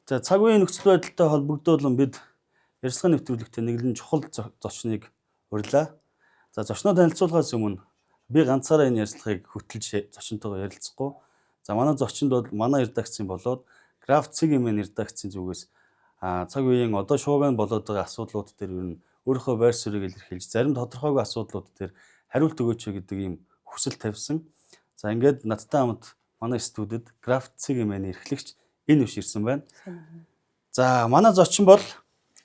За, цаг үеийн нөхцөл байдалтай холбогдуулан бид ярилцлагын нэвтрүүлэгтээ нэгэн чухал зочныг урьлаа. За, зочноо танилцуулахаас өмнө би ганцаараа энэ ярилцлагыг хөтлөж зочинтойгоо ярилцахгүй. За, манай зочинд бол манай редакцийн болоод Граф Цэг хэмээн редакцийн зүгээс цаг үеийн одоо шуугиан болоод байгаа асуудлууд дээр ер нь өөрийнхөө байр суурийг илэрхийлж, зарим тодорхойгүй асуудлууд дээр хариулт өгөөч гэдэг ийм хүсэл тавьсан. За, ингээд надтай хамт манай студид Граф Цэг хэмээн эрхлэгч энэ үш ирсэн байна. За, манай зочин бол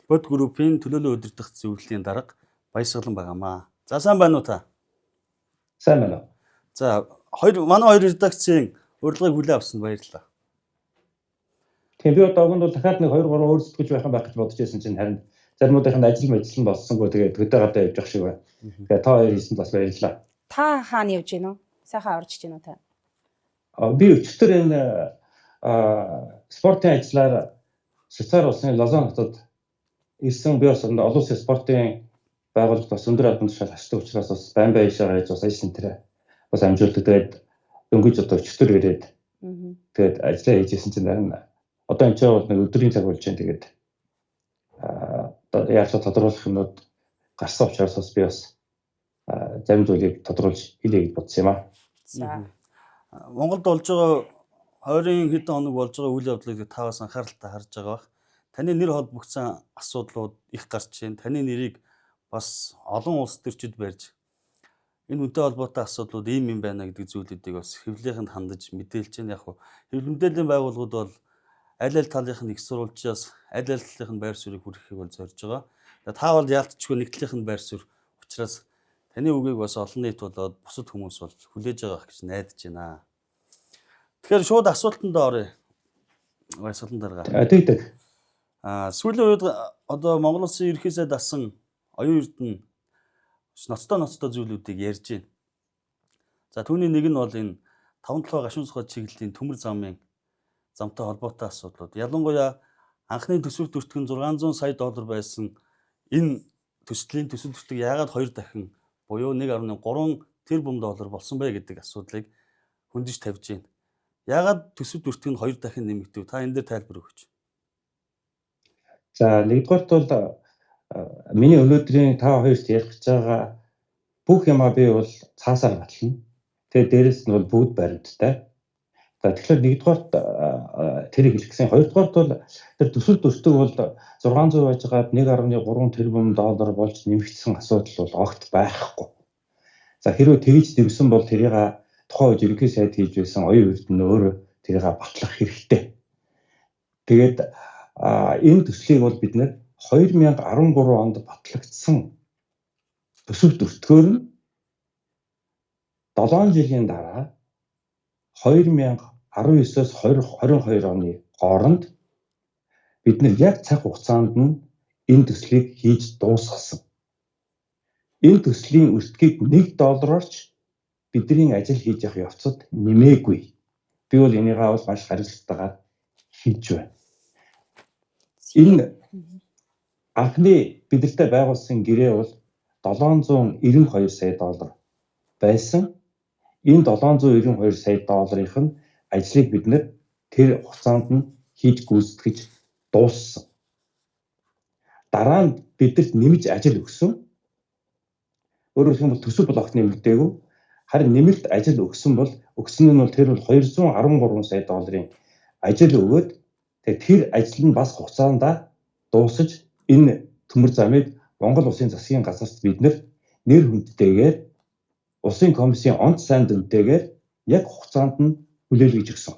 Бод группийн төлөөлөн удирдах зөвлөлийн дарга Баясгалан байгаамаа. За, сайн байна уу та? Сайн байна уу? За, манай хоёр редакцийн урилгыг хүлээн авсанд баярлалаа. Тийм, би одоо уг нь бол дахиад нэг 2 3 өөр зүтгэж байх юм байх гэж бодож байсан чинь харин заримудынх нь ажил мажил нь болсонгүй, тэгээд хөдөө гадаа явж явах шиг байна. Тэгээд та хоёр хийсэнд бас баярлалаа. Та хаана явж гин үү? Сайхан орж гин үү та? Би өчигдөр энэ спортын ажиллаар Швейцар улсын Лозан хотод ирсэн. Би бас олон улсын спортын байгууллагт бас өндөр албан тушаал хашдаг учраас бас байн байн ийшээ гарч бас ажил энтерээ бас амжуулдаг. Тэгээд дөнгөж одоо өчигдөр ирээд тэгээд ажиллаа хийж исэн чинь харин одоо энэ ч бол нэг өдрийн цаг болж байна. Тэгээд одоо яаж тодруулах юмнууд гарсан учраас бас би бас зарим зүйлийг тодруулж хэлье гэж бодсон юм аа. За. Монголд болж байгаа 20 хэдэн хоног болж байгаа үйл явдлыг та бас анхааралтай харж байгаа бах. Таны нэр холбогдсон асуудлууд их гарч байна. Таны нэрийг бас олон улс төрчид барьж, энэ үнтэй холбоотой асуудлууд ийм юм байна гэдэг зүйлүүдийг бас хэвлэлийнхэнд хандаж мэдээлж байна. Яг хэвлэл мэдээллийн байгууллагууд бол аль аль талынх нь их сурвалжаас аль аль талынх нь байр суурийг хүргэхийг бол зорж байгаа. Та бол яалтчгүй нэг талынх нь байр суурь учраас таны үгийг бас олон нийт болоод бусад хүмүүс бол хүлээж байгаа гэж найдаж байна. Тэгэхээр шууд асуултанд оръё. Баясгалан дарга. Тэгдэг. Сүүлийн үед одоо Монгол улсын ерөнхий сайд асан оюун эрдэнэ ноцтой зүйлүүдийг ярьж байна. За, түүний нэг нь бол энэ 5 7 гашуун сухай чиглэлийн төмөр замын замтай холбоотой асуудлууд. Ялангуяа анхны төсөв дүртгэн 600 сая доллар байсан энэ төслийн төсөв дүртэг яагаад хоёр дахин буюу 1.3 тэрбум доллар болсон бэ гэдэг асуудлыг хөндөж тавьж байна. Яагаад төсөв дүртэг нь хоёр дахин нэмэгдэв? Та энэ дээр тайлбар өгөөч. За, нэгдүгээрт бол миний өнөөдрийн та хоёрт ярих гэж байгаа бүх юмаа би бол цаасаар батлана. Тэгээд дээрэс нь бол бүгд баримттай. За, тэгэхээр нэгдүгээрт тэрийг хэлэх гэсэн. Хоёрдугаарт бол тэр төсөл дүртэг бол 600 байж байгаад 1.3 тэрбум доллар болж нэмэгдсэн асуудал бол огт байхгүй. За, хэрвээ тэгж нэмсэн бол тэрийг тухайн үед ерөнхий сайд хийж байсан оюун эрдэнэ өөрөө тэрийг батлах хэрэгтэй. Тэгээд энэ төслийг бол бид нэр 2013 онд батлагдсан төсөв дүртгэөр нь 7 жилийн дараа 2019-оос 2022 оны хооронд бид нэр яг цаг хугацаанд нь энэ төслийг хийж дуусгасан. Энэ төслийн өртгийг 1 доллараар ч бидний ажил хийж явах явцад нэмээгүй. Би бол энийгээ бол маш хариуцлагатайгаар хэлж байна. Энэ анхны бидэнтэй байгуулсан гэрээ бол 792 сая доллар байсан. Энэ 792 сая долларын нь ажлыг бид нэр тэр хугацаанд нь хийж гүйцэтгэж дууссан. Дараа нь бидэрт нэмж ажил өгсөн. Өөрөөр хэлбэл төсөв блокт нэмэгдээгүй. Харин нэмэлт ажил өгсөн бол өгсөн нь бол тэр бол 213 сая долларын ажил өгөөд, тэгээд тэр ажил нь бас хугацаанд дуусаж, энэ төмөр замыг Монгол Улсын засгийн газарт бид нэр хүндтэйгээр, улсын комиссийн онц сайн дүнтэйгээр яг хугацаанд нь хүлээлгэж өгсөн.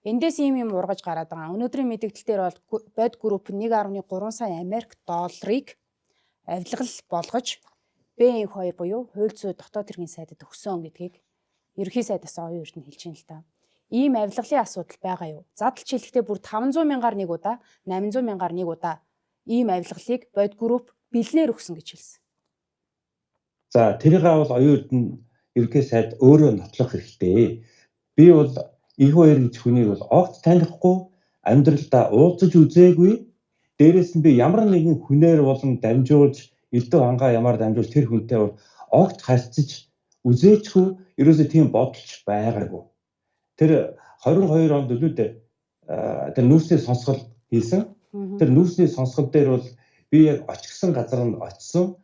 Эндээс ийм юм ургаж гараад байгаа. Өнөөдрийн мэдээлэл дээр бол Бод групп 1.3 сая Америк долларыг авилгал болгож БНХ2 буюу хууль зүйн дотоод хэргийн сайдад өгсөн гэдгийг ерөнхий сайдаас оюун эрдэнэ хэлж байна л та. Ийм авилгалын асуудал байгаа юу? Задалж хэлэхдээ бүр 500 мянгаар нэг удаа, 800 мянгаар нэг удаа ийм авилгалыг Бод групп бэлнээр өгсөн гэж хэлсэн. За, тэрийг бол оюун эрдэнэ ерөнхий сайд өөрөө нотлох хэрэгтэй. Би бол их хоёр гэж хүнийг бол огт танихгүй, амьдралдаа уулзаж үзээгүй. Дээрээс нь би ямар нэгэн хүнээр болон дамжуулж, элдв хангаа ямар дамжуулж тэр хүнтэй бол огт харьцаж үзээчгүй, ерөөсөө тийм бодолч байгаагүй. Тэр 22 онд өлөөдөө тэр нүүрсний сонсгол хийсэн. Тэр нүүрсний сонсгол дээр бол би яг очсон газар нь очсон,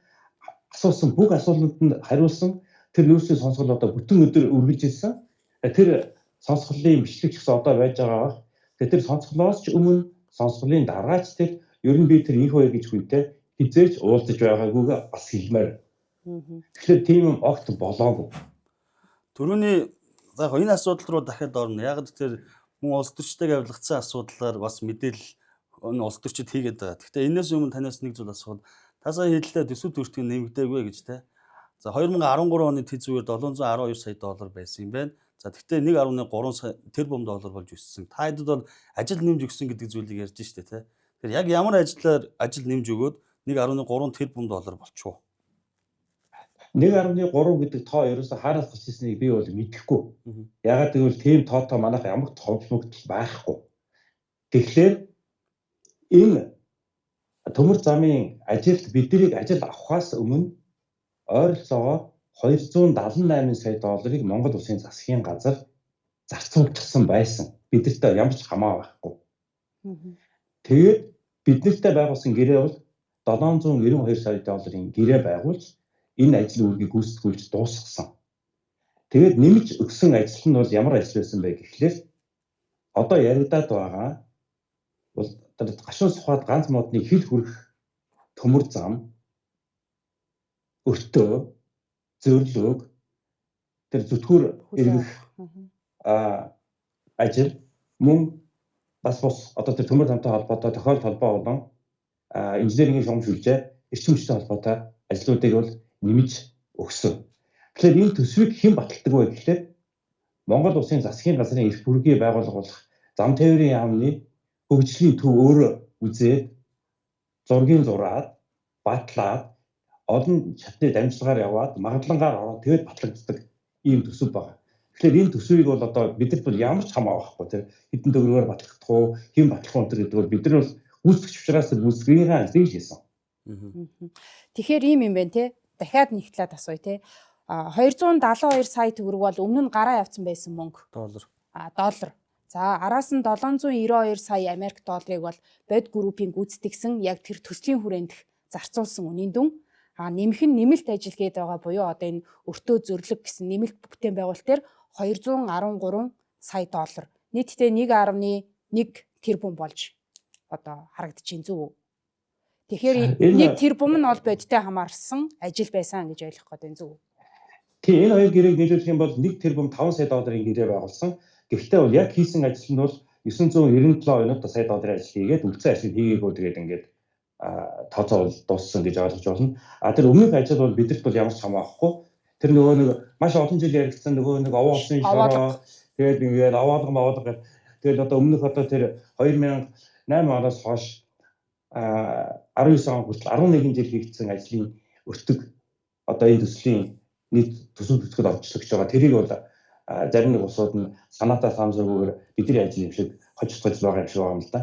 асуусан бүх асуултанд нь хариулсан. Тэр нүүрсний сонсгол одоо бүтэн өдөр үргэлжилсэн. Тэр сонсголын бичлэг ч гэсэн одоо байж байгаа бах. Тэгээ тэр сонсголоос ч өмнө, сонсголын дараа ч тэр ер нь би тэр Энх хоёр гэж хүнтэй хэзээ ч уулзаж байгаагүйгээ бас хэлмээр. Тэгэхээр тийм юм огт болоогүй. Төрөний за яг энэ асуудал руу дахиад орно. Яг тэр мөн улс төрчтэйг авилгацсан асуудлаар бас мэдээлэл энэ улс төрчид хийгээд байгаа. Гэхдээ энэс өмнө танаас нэг зүйл асуухад та сая хэллээ төсөв төртг нэмэгдээгүй гэж те. За 2013 оны тэд зүгээр 712 сая доллар байсан юм байна. За тэгтээ 1.3 сая тэрбум доллар болж өссөн. Та хэдэд бол ажил нэмж өгсөн гэдэг зүйлийг ярьж штэ те. Тэгэхээр яг ямар ажиллаар ажил нэмж өгөөд 1.3 тэрбум доллар болчихов. 1.3 гэдэг тоо ерөөсө хаанаас гарч ирснийг би бол мэдэхгүй. Ягаад гэвэл тийм тоотой манайх ямар ч ховлогдол байхгүй. Тэгэхээр энэ төмөр замын ажилд биднийг ажил авахаас өмнө ойролцоогоор 278 сая долларыг Монгол Улсын засгийн газар зарцуулчихсан байсан. Бидэртээ ямар ч хамаа байхгүй. Тэгээд биднэртэй байгуулсан гэрээ бол 792 сая долларын гэрээ байгуулж энэ ажил үүргийг гүйцэтгүүлж дуусгасан. Тэгээд нэмж өгсөн ажил нь бол ямар ажил байсан бэ гэхлээр одоо яригадаад байгаа бол гашуун сухад ганц модны хил хүрэх төмөр зам, өртөө, зөрлөөг, тэр зүтгүүр эргэх ажил, мөн бас бус одоо тэр төмөр замтай холбоотой тохиол холбоо болон инженерийн шугам шүлжээ, эрчим хүчтэй холбоотой ажлуудыг бол нэмж өгсөн. Тэгэхээр энэ төсвийг хэн баталдаг вэ гэхлээр Монгол Улсын засгийн газрын эрх бүргийн байгууллага болох зам тээврийн яамны хөгжлийн төв өөрөө үзээд, зургийн зураад, батлаад, олон шатны дамжлагаар яваад, магадлангаар ороод тэгээд батлагддаг ийм төсөв байна. Тэгэхээр энэ төсвийг бол одоо бидэрт бол ямар ч хамаа байхгүй, тэр хэдэн төгрөгөөр батлагдах уу, хэн батлах уу гэдэг бол бид нар бол гүйцэтгэгч учраас гүйцэтгэхийн ажлыг хийсэн. Тэгэхээр ийм юм байна те. Дахиад нэг талаад асууя те. 272 сая төгрөг бол өмнө нь гараа явцсан байсан мөнгө. Доллар. Доллар. За араас нь 792 сая Америк долларыг бол Бод группийн гүйцэтгэсэн яг тэр төслийн хүрээнд зарцуулсан үнийн дүн. Нэмэх нь нэмэлт ажил гээд байгаа буюу одоо энэ өртөө зөрлөг гэсэн нэмэлт бүтээн байгуулалт дээр 213 сая доллар. Нийтдээ 1.1 тэрбум болж одоо харагдчихээн, зүг үү? Тэгэхээр нэг тэрбум нь бол бодтой хамаарсан ажил байсан гэж ойлгох гэдэг нь зүг үү? Тийм, энэ хоёр гэрээг нийлүүлэх юм бол 1 тэрбум 5 сая долларын гэрээ байгуулсан. Гэхдээ бол яг хийсэн ажил нь бол 997 сая долларын ажил хийгээд үлдсэн ажил хийгээгүй, тэгээд ингээд тооцоо бол дууссан гэж ойлгож байна. А тэр өмнөх ажил бол бидэрт бол ямар ч хамаа байхгүй. Тэр нөгөө нэг маш олон жил яригдсан нөгөө нэг овоолсон шороо, тэгээд ингээд овоолго мовоолго гэх, тэгээд одоо өмнөх одоо тэр 2008 оноос хойш 19 он хүртэл 11 жил хийгдсэн ажлын өртөг одоо энэ төслийн нийт төсөв төсгөл орчлогч байгаа. Тэрийг бол зарим нэг улсууд нь санаатай санамсаргүйгээр бидний ажил юм шиг хожигдож байгаа юм шиг байгаа юм л да.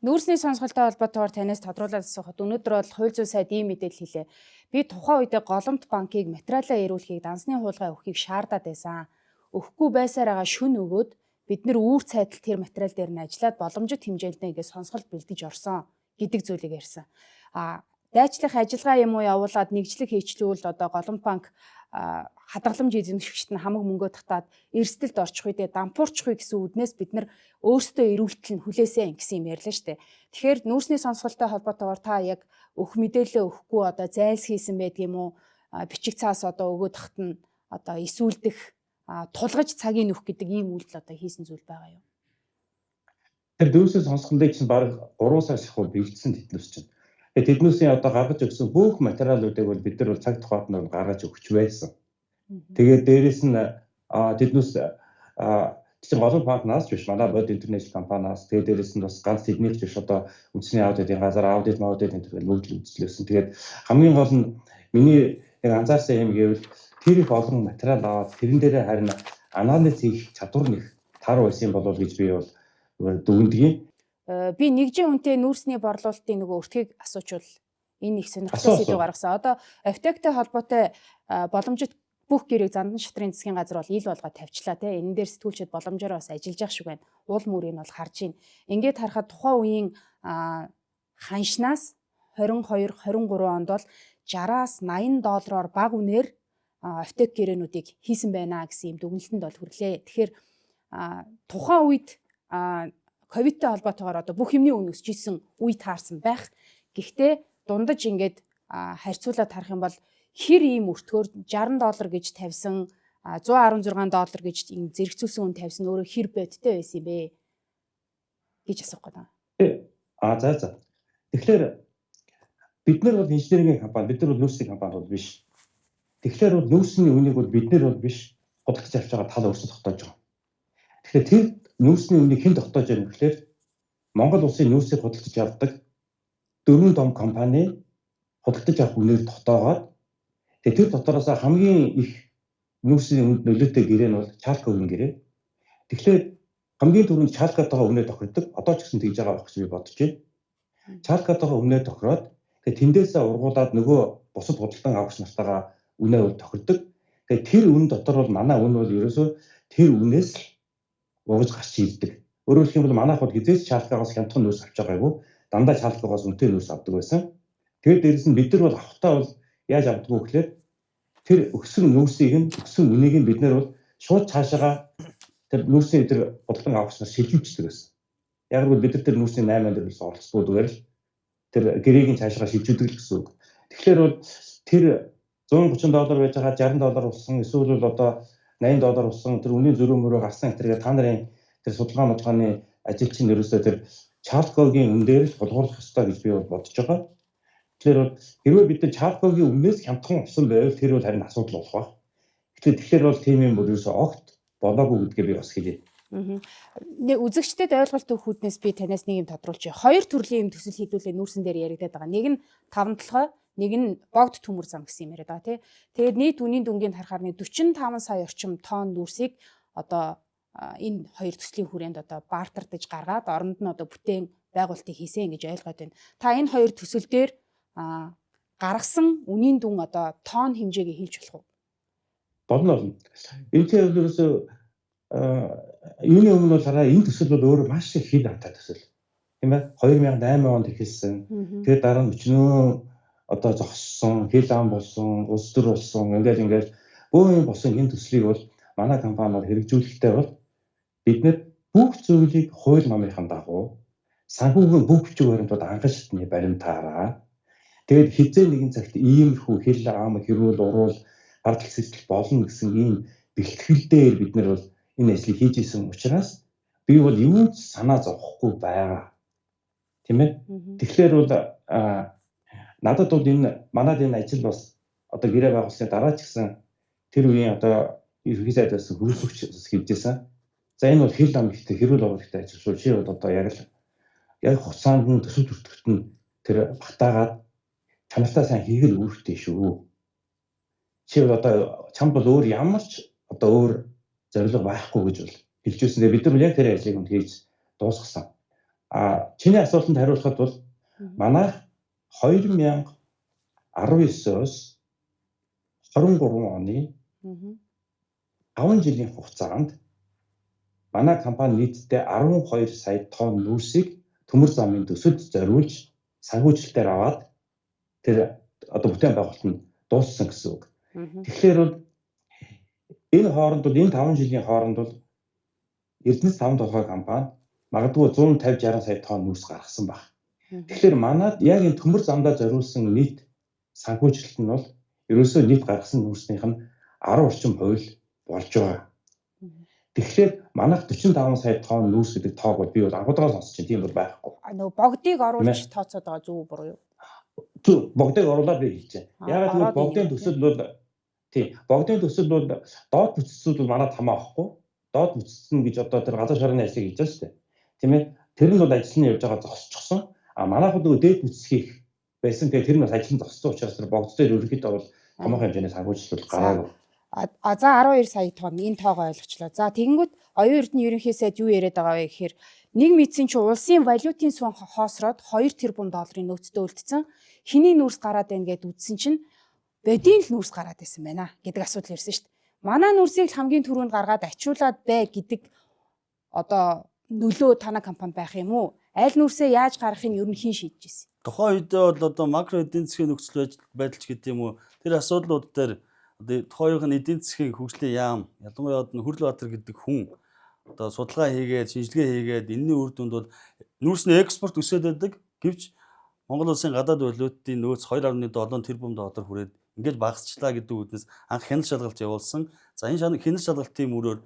Нүүрсний сонсголтой холбоотойгоор танаас тодруулаад асуухад өнөөдөр бол хууль зүйн сайд ийм мэдээлэл хийлээ. Би тухайн үедээ Голомт банкыг материалаа эрүүлэхийг, дансны хуулгай өгөхийг шаардаад байсан. Өгөхгүй байсаар байгаа шүн өгөөд бид нэр үүр цайтал тэр материал дээр нь ажиллаад боломжит хэмжээндээ ингээд сонсгол бэлдэж орсон гэдэг зүйлийг ярьсан. Дайчлах ажиллагаа юм уу явуулаад нэгжлэг хийчлүүл одоо Голомт банк хадгаламж эзэмшигчд нь хамаг мөнгөө татаад эрсдэлд орчих үедээ дампуурчих гэсэн үднээс бид нар өөрсдөө эрүүлтэл нь хүлээсэн гэсэн юм ярьлаа штэ. Тэгэхээр нүүрсний сонсголтой холбоотойгоор та яг өгөх мэдээлэлээ өгөхгүй одоо зайлс хийсэн байдаг юм уу? Бичиг цаас одоо өгөөд тахт нь одоо эсүүлдэх, тулгаж цагийн нүх гэдэг ийм үйлдэл одоо хийсэн зүйл байгаа юу? Тэр нүүрсний сонсголыг чинь бараг 3 сар шахуу бэлдсэн тэднээс чинь. Тэгээд тэднүүсийн одоо гаргаж өгсөн бүх материалуудыг бол бид нар бол цаг тухайд нь гаргаж өгч байсан. Тэгээд дээрэс нь тэднүүс чинь Голомт банкнаас биш, манай Бод Интернэшнл компаниас, тэгээд дээрэс нь бас ганц тэднийх биш, одоо үндэсний аудитын газар аудит аудит энэ төр бүгд л үзлээсэн. Тэгээд хамгийн гол нь миний нэг анзаарсан юм гэвэл тэр их олон материал аваад тэрэн дээрээ харин анализ хийх чадвар нэг таар байсан болов гэж би бол дүгнэдэг. Би нэгжийн үнэтэй нүүрсний борлуулалтын нөгөө өртгийг асуучвал энэ их сонирхолтой сэдв гаргасан. Одоо Автектэй холбоотой боломжит Бүх гэрээг Зандан шатрын засгийн газар бол ил болгоод тавьчлаа те. Энэ дээр сэтгүүлчид боломжоор бас ажиллаж явах шиг байна. Уул мөрийг нь бол харж байна. Ингээд харахад тухайн үеийн ханшнаас 22 23 онд бол 60-аас 80 доллараар бага үнээр offtake гэрээнүүдийг хийсэн байна гэсэн юм дүгнэлтэнд бол хүрлээ. Тэгэхээр тухайн үед ковидтой холбоотойгоор одоо бүх юмны үн өсөж исэн үе таарсан байх. Гэхдээ дундаж ингээд харьцуулаад харах юм бол хэр ийм өртгөөр 60 доллар гэж тавьсан, 116 доллар гэж ийм зэрэгцүүлсэн үн тавьсан өөрөө хэр бодтой байсан юм бэ гэж асуух гэдэг. А за. Тэгэхээр бид нар бол инженерийн компани, бид нар бол нүүрсний компани бол биш. Тэгэхээр бол нүүрсний үнийг бол бид нар бол биш, худалдаж авч байгаа тал өөрсдөө тогтоож байгаа. Тэгэхээр тэр нүүрсний үнийг хэн тогтоож байгаа юм гэхээр Монгол улсын нүүрсийг худалдаж авдаг дөрвөн том компани худалдаж авах үнээр тогтоогоод, тэгээ тэр дотроос хамгийн их нүүрсний үнэд нөлөөтэй гэрээ нь бол Чалкогийн гэрээ. Тэгэхээр хамгийн түрүүнд Чалкотойгоо үнэ тохирдог. Одоо ч гэсэн тэгж байгаа байх гэж би бодож байна. Чалкотойгоо үнэ тохироод, тэгээ тэндээсээ ургуулад нөгөө бусад худалдан авагч нартайгаа үнэ бол тохирдог. Тэгээ тэр үн дотор бол манай үн бол ерөөсөө тэр үнээс л ургаж гарч ирдэг. Өөрөөр хэлэх юм бол манайх бол хэзээ ч Чалкагаас хямдхан нүүрс авч байгаагүй. Дандаа Чалкагаас үнэтэй нүүрс авдаг байсан. Тэгээд дээрэс нь бид нар бол авахтаа бол яаж авдаг вэ гэхээр тэр өгсөн нүүрсийг нь, өгсөн үнийг нь бид нар бол шууд цаашаага тэр нүүрсийн тэр худалдан авагч нар шилжүүлчихдэг байсан. Яг л бид нар тэр нүүрсийн 8 дээр бас оролцдог зүгээр л тэр гэрээг нь цаашаа шилжүүлдэг л гэсэн үг. Тэгэхээр бол тэр 130 доллар байж байгаа 60 доллар болсон, эсвэл бол одоо 80 доллар болсон тэр үнийн зөрүү мөрөө гарсан гэтэргээ та нарын тэр судалгаа мудалгааны ажилчин ерөөсөө тэр Чалкогийн үн дээр л хулгуурлах ёстой гэж би бол бодож байгаа. Тэгэхээр бол хэрвээ бид нар Чалкогийн үнээс хямдхан болсон байвал тэр бол харин асуудал болох байх. Тэгэхээр бол тийм юм бүр ерөөсөө огт болоогүй гэдгээ би бас хэлье. Нэг үзэгчдэд ойлголт өгөх үүднээс би танаас нэг юм тодруулчих. Хоёр төрлийн юм төсөл хийдүүлээ нүүрсэн дээр яригадаад байгаа. Нэг нь таван толгой, нэг нь богд төмөр зам гэсэн юм яриад байгаа тий. Тэгээд нийт үнийн дүнгийг харахаар нэг 45 сая орчим тонн нүүрсийг одоо энэ хоёр төслийн хүрээнд одоо бартардаж гаргаад оронд нь одоо бүтээн байгуулалтыг хийсэн гэж ойлгоод байна. Та энэ хоёр төсөл дээр гаргасан үнийн дүн одоо тонн хэмжээгээ хэлж болох уу? Болно болно. Энэ чинь ерөөсөө юуны өмнө бол хараа, энэ төсөл бол өөрөө маш их хил амтай төсөл. Тийм ээ, 2008 онд эхэлсэн. Тэгээд дараа нь өчнөө одоо зогссон, хил ам болсон, улс төр болсон, ингээл ингээл бөөн юм болсон энэ төслийг бол манай компани бол хэрэгжүүлэхдээ бол бид нар бүх зүйлийг хууль номынхан дагуу, санхүүгийн бүх бичиг баримтууд анхан шатны баримтаараа, тэгээд хэзээ нэгэн цагт иймэрхүү хил ам хэрүүл уруул гардал сэтэл болно гэсэн ийм бэлтгэл дээр бид нар бол энэ ажлыг хийж исэн учраас би бол юун ч санаа зовхгүй байгаа. Тийм ээ? Тэгэхээр бол надад бол энэ манад энэ ажил бас одоо гэрээ байгуулсны дараа ч гэсэн тэр үеийн одоо ерөнхий сайд байсан хөрөлцөгч бас хэлжсэн. За, энэ бол хил ам ихтэй, хэрүүл оруулах ихтэй ажил шүү. Чи бол одоо яг л яг хугацаанд нь төсөв төртөгт нь тэр багтаагаад чанартай сайн хийгэл үүрэгтэй шүү. Чи бол одоо чамд бол өөр ямар ч одоо өөр зорилго байхгүй гэж бол хэлж байсан. Тэгээ бид нар бол яг тэр ажлыг үнд хийж дуусгасан. А чиний асуултанд хариулахад бол манайх 2019-оос 23 оны 5 жилийн хугацаанд манай компани нийтдээ 12 сая тонн нүүрсийг төмөр замын төсөлд зориулж санхүүжилтээр аваад тэр одоо бүтээн байгуулалт нь дууссан гэсэн үг. Тэгэхээр бол энэ хооронд бол, энэ 5 жилийн хооронд бол Эрдэнэс таван толгой компани магадгүй 150 60 сая тонн нүүрс гаргасан баг. Тэгэхээр манад яг энэ төмөр замдаа зориулсан нийт санхүүжилт нь бол ерөөсөө нийт гаргасан нүүрснийх нь 10 орчим хувь болж байгаа. Тэгэхээр манайх 45 сая тонн нүүрс гэдэг тоог бол би бол анхудаага сонсч байна. Тийм бол байхгүй. Нөгөө богдыг оруулж тооцоод байгаа зөв буруу юу? Зөв, богдыг оруулаад би хэлж байна. Яагаад гэвэл богдын төсөл бол, тийм, богдын төсөл бол доод бүтцүүд бол манад хамаа авахгүй. Доод бүтцэн гэж одоо тэр газар шороны ажлыг хийж байгаа шүү дээ. Тийм ээ. Тэр нь бол ажил нь явж байгаа зогсчихсон. А манайх нөгөө дээд бүтц хийх байсан. Тэгээ тэр нь бас ажил нь зогссон учраас тэр богд дээр ерөнхийдөө бол томоохон хэмжээний санхүүжилт бол гараагүй. А за, 12 сая тонн, энэ тоогоо ойлгочлоо. За, тэгэнгүүт оюун эрдэнэ ерөнхий сайд юу яриад байгаа вэ гэхээр нэг мэдсэн чинь улсын валютын сүн хоосроод 2 тэрбум долларын нөөцтэй үлдсэн. Хэний нүүрс гараад байна гэд үзсэн чинь Бодийн л нүүрс гараад исэн байна гэдэг асуудал ирсэн шүү дээ. Манай нүүрсийг л хамгийн түрүүнд гаргаад ачуулад бай гэдэг одоо нөлөө танай компанид байх юм уу? Аль нүүрсээ яаж гаргахыг ер нь хэн шийдэж ирсэн? Тухайн үедээ бол одоо макро эдийн засгийн нөхцөл байдал ч гэдэг юм уу, тэр асуудлууд дээр одоо тухайн үеийн эдийн засгийн хөгжлийн яам, ялангуяа одоо Хөрлөбаатар гэдэг хүн одоо судалгаа хийгээд, шинжилгээ хийгээд энэний үр дүнд бол нүүрсний экспорт өсөөд байдаг. Гэвч Монгол улсын гадаад валютын нөөц 2.7 тэрбум доллар хүрээд ингээд багасчлаа гэдэг үүднээс анх хяналт шалгалт явуулсан. За энэ хяналт шалгалтын мөрөөр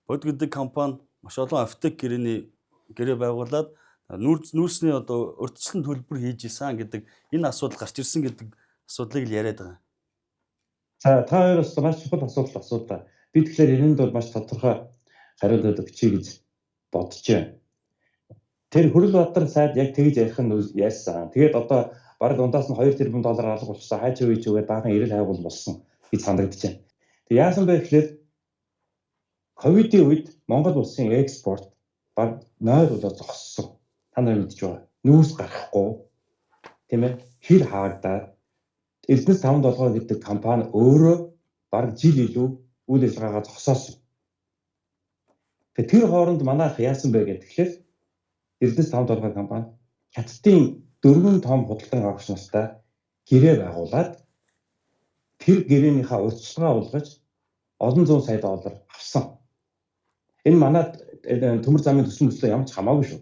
Бод гэдэг компани маш олон офтек гэрээний гэрээ байгуулад нүүрсний одоо урьдчилан төлбөр хийж исэн гэдэг энэ асуудал гарч ирсэн гэдэг асуудлыг л яриад байгаа. За та хоёр бас маш чухал асуудал асуулаа. Би тэгэхээр энэнд бол маш тодорхой хариулт өгчий гэж бодож байна. Тэр Хөрөлбаатар сайд яг тэгж ярих нь яасан. Тэгээд одоо бараг дундаас нь 2 тэрбум доллар алга болчихсон. Хайч үеч үгээр баахан эрэл хайгуул болсон гэж санагдаж байна. Тэг яасан бэ гэхээр ковидын үед Монгол улсын экспорт бараг 0 болоод зогссон. Та нар мэдж байгаа. Нүүрс гарахгүй, тийм ээ, хэр хаагдаад Эрдэнэс 5 долгоо гэдэг компани өөрөө бараг жил илүү үйл ажиллагаагаа зогсоосон. Тэгэхээр тэр хооронд манайх яасан бэ гэхээр Эрдэнэс 5 долгоо компани Хятадын 4 том худалдан авагч нартай гэрээ байгуулад тэр гэрээнийхээ урьдчилгаа болгож олон зуун сая доллар авсан. Энэ манай төмөр замын төсөл мөслөө ямар ч хамаагүй шүү.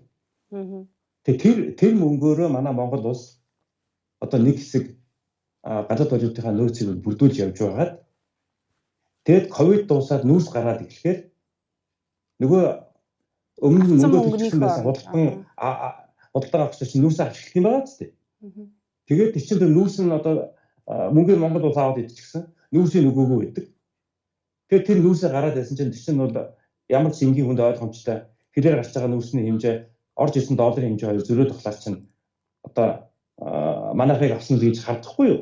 Тэгээ тэр мөнгөөрөө манай Монгол улс одоо нэг хэсэг гадаад валютынхаа нөөцийг бүрдүүлж явж байгаад тэгээд ковид дуусаад нүүрс гараад эхлэхээр нөгөө өмнө нь мөнгө төлсөн байсан худалдан авахч чинь нүүрсээ авч эхлэх юм байгаа ч тийм. Тэгээд чинь тэр нүүрс нь одоо мөнгөний Монгол улс аваад идчихсэн, нүүрсийг өгөөгүй байдаг. Тэгээд тэр нүүрсээ гараад байсан чинь чинь бол ямар ч энгийн хүнд ойлгомжтой хэлээр гарч байгаа нүүрсний хэмжээ орж ирсэн долларын хэмжээ хоёр зөрөөд болохоор чинь одоо манайхыг авсан л гэж хардахгүй юу?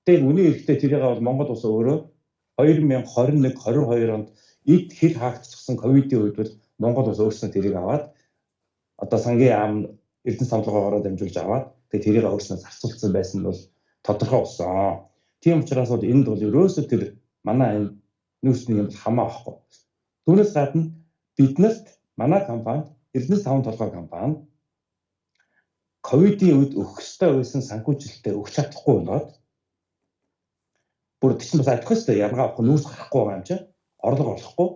Тэгээд үнийн эрэхтэй тэрийг бол Монгол улс өөрөө 2021 22 онд эд хэл хаагдчихсан ковидын үед бол Монгол улс өөрснөө тэрийг аваад одоо сангийн яам Эрдэнэс тавлогоогоор дамжуулж аваад тэгээд тэрийг өөрснөө зарцуулсан байсан нь бол тодорхой болсон. Тийм учраас бол энд бол ерөөсөө тэр манай энэ нүүрсний юм хамаа авахгүй. Түүнээс гадна биднэрт манай компани Эрдэнэс 5 толгой компани ковидын үед өгөх ёстой байсан санхүүжилтээ өгч чадахгүй болоод бүр чинь бас адилхан шүү дээ. Ялгаа авахгүй нүүрс гарахгүй байгаа юм чинь орлого олохгүй.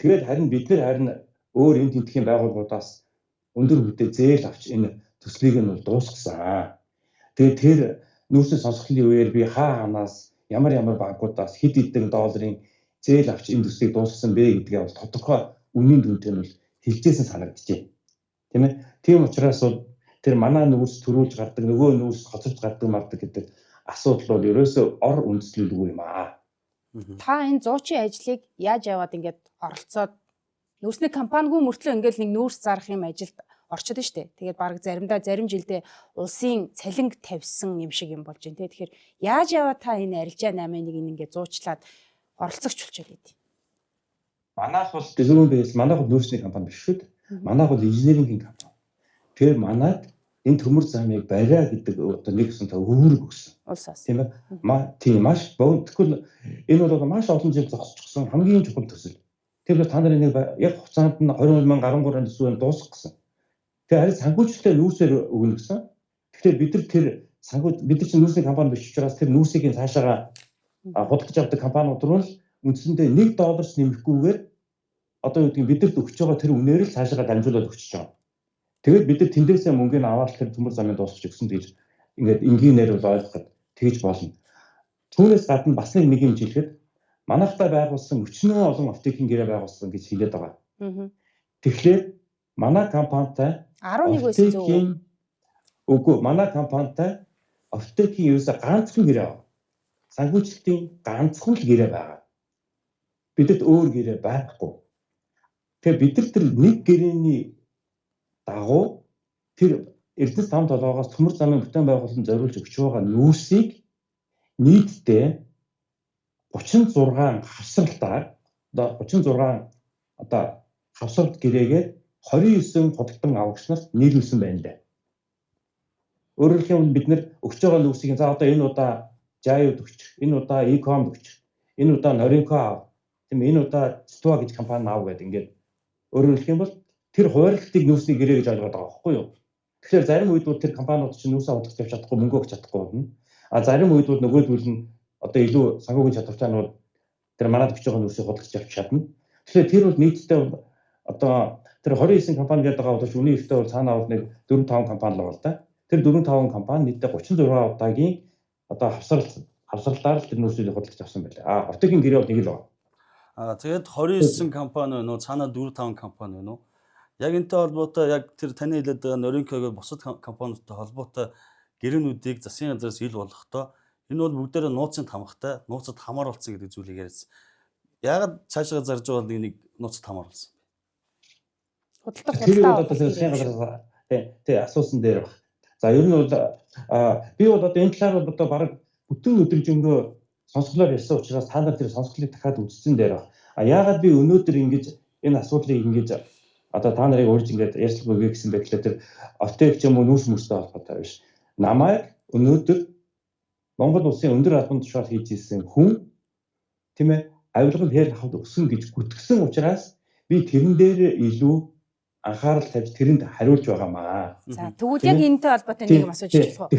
Тэгээд харин бид нэр харин өөр энэ тентхийн байгууллагуудаас өндөр хүнтэй зээл авч энэ төслийг нь бол дуусгасан. Тэгээд тэр нүүрсний сонсголын үеэр би хаа ханаас ямар ямар банкудаас хэд хэдэн долларын зээл авч энэ төслийг дуусгасан бэ гэдгээ бол тодорхой үнийн дүнтэй нь бол хэлжсэн санагдчихэв. Тийм ээ. Тийм учраас бол тэр манай нүүрс төрүүлж гардаг, нөгөө нүүрс хоцорч гардаг мардаг гэдэг асуудал бол ерөөсөө ор үндэслэлгүй юм аа. Та энэ зуучин ажлыг яаж яваад ингээд оролцоод нүүрсний компанигүй мөртлөө ингээд нэг нүүрс зарах юм ажилд орчод нь штэ. Тэгээд баг заримдаа зарим жилдээ улсын цалинг тавьсан юм шиг юм болж байна те. Тэгэхээр яаж яваад та энэ арилжаа 8-ыг ингээд зуучлаад оролцогч болчиход байд. Манайх бол зөвхөн бээс манайх бол нүүрсний компани биш шүү дээ. Манайх бол инженерингийн компани. Тэгэхээр манайд энэ төмөр замыг бариа гэдэг одоо нэг гэсэн та үүрэг өгсөн. Улсаас. Тийм ээ. Тийм маш богино. Тэгвэл энэ бол маш олон жил зогсчихсон хамгийн чухал төсөл. Тэгэхээр та нарын нэг яг хугацаанд нь 22,013 онд төсөв дуусгах гэсэн. Тэгэхээр харин санхүүжилтээ нүүрсээр өгнө гэсэн. Тэгэхээр бид нар тэр санхүү бид нар чинь нүүрсний компани биш учраас тэр нүүрсийг цаашаага худалдаж авдаг компаниуд руу л үндсэндээ 1 долларч нэмэхгүйгээр одоо юу гэдгийг бидэрт өгч байгаа тэр үнээр л цаашаага дамжуулаад өгч байгаа. Тэгээд бид нар тэндээсээ мөнгөний аваад тэр төмөр замын дуусгах өгсөн гэж ингээд энгийнээр бол ойлгоход тэгж болно. Түүнээс гадна бас нэг юм хэлэхэд манайхтай байгуулсан өчнөө олон оптикийн гэрээ байгуулсан гэж хэлээд байгаа. Тэгэхээр манай компанитай 11 байсан зөв үү? Үгүй, манай компанитай оптикийн ерөөсөө ганцхан гэрээ байгаа. Санхүүжилтийн ганцхан л гэрээ байгаа. Бидэд өөр гэрээ байхгүй. Тэгэхээр бид нар тэр нэг гэрээний дагуу тэр Эрдэнэс 5 толгоогоос төмөр замын бүтээн байгуулалтанд зориулж өгч байгаа нүүрсийг нийтдээ 36 хавсралтаар одоо 36 одоо хавсралт гэрээгээр 29 худалдан авагч нарт нийлүүлсэн байна лээ. Өөрөөр хэлбэл бид нэр өгч байгаа нүүрсийг за одоо энэ удаа Жаюд өгчих, энэ удаа Ecom өгчих, энэ удаа Norinco ав, тийм энэ удаа Stua гэж компани ав гэдэг ингээд өөрөөр хэлэх юм бол тэр хуваарлтыг нүүрсний гэрээ гэж ойлгоод байгаа байхгүй юу? Тэгэхээр зарим үед бол тэр компаниуд чинь нүүрсээ худалдаж авч чадахгүй, мөнгө өгч чадахгүй болно. А зарим үед бол нөгөөдөл нь одоо илүү санхүүгийн чадвартай нь тэр манад өгч байгаа нүүрсийг худалдаж авч чадна. Тэгэхээр тэр бол нийтдээ одоо тэр 29 компани гэдэг байгаа бол үнийн ихтэй бол цаанаа бол нэг 4-5 компани л байгаа л да. Тэр 4-5 компани нийтдээ 36 удаагийн одоо хавсралаар л тэр нүүрсийг худалдаж авсан байлаа. А Оптикийн гэрээ бол нэг л байна. А тэгээд 29 компани байна уу? Цаанаа 4-5 компани байна уу? Яг энэтэй холбоотой яг тэр таны хэлээд байгаа Norinco-г бусад компаниудтай холбоотой гэрээнүүдийг засгийн газраас ил болгохдоо энэ бол бүгдээрээ нууцын тамгатай, нууцад хамааруулсан гэдэг зүйлийг яриадсан. Яагаад цаашаа зарж байгаа бол нэг нууцад хамааруулсан? Худалдах Тэр худалдаа бол одоо засгийн газраас тий асуусан дээр баг. За ер нь бол би бол одоо энэ талаар бол одоо бараг бүтэн өдөржингөө сонсголоор ярьсан учраас та нар тэр сонсголыг дахиад үзсэн дээр баг. А яагаад би өнөөдөр ингэж энэ асуудлыг ингэж одоо та нарыг урьж ингээд ярьцлага өгье гэсэн байдлаар тэр Оптек ч юм уу нүүрс мөрстэй холбоотой биш. Намайг өнөөдөр Монгол улсын өндөр албан тушаал хийж исэн хүн тийм ээ авилгал хэр хавд өсөн гэж гүтгсэн учраас би тэрэн дээр илүү анхаарал тавьж тэрэнд хариулж байгаамаа. За тэгвэл яг энэтэй холбоотой нэг юм асууж болох уу?